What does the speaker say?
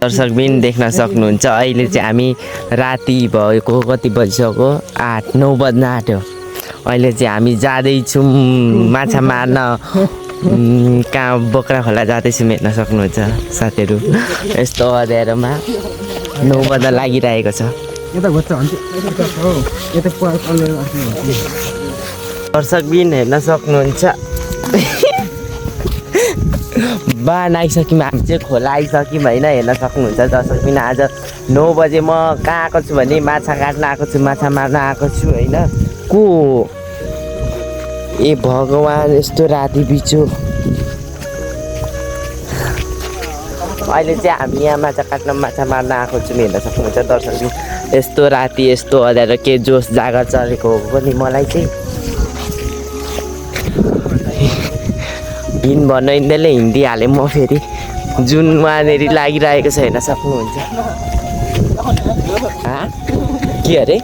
दर्शकबिन देख्न सक्नुहुन्छ अहिले चाहिँ हामी राति भएको कति बजिसक्यो 8-9 बज्न आँट्यो। अहिले चाहिँ हामी जाँदैछौँ माछा मार्न कहाँ बोक्रा खोला जाँदैछौँ हेर्न सक्नुहुन्छ साथीहरू। यस्तो अँध्यारोमा 9 बज्न लागिरहेको छ। दर्शकबिन हेर्न सक्नुहुन्छ बान आइसक्यौँ हामी चाहिँ खोला आइसक्यौँ होइन हेर्न सक्नुहुन्छ दर्शकबिन। आज 9 बजे म कहाँ आएको छु भने माछा काट्न आएको छु माछा मार्न आएको छु होइन। को ए भगवान् यस्तो राति बिचो। अहिले चाहिँ हामी यहाँ माछा काट्न माछा मार्न आएको छौँ हेर्न सक्नुहुन्छ दर्शकबिन। यस्तो राति यस्तो अँध्यारो के जोस जागर चलेको हो पनि मलाई चाहिँ हिँड भन्नु यिनीहरूले हिँडिहालेँ म फेरि जुन वहाँनिर लागिरहेको छ हेर्न सक्नुहुन्छ। के अरे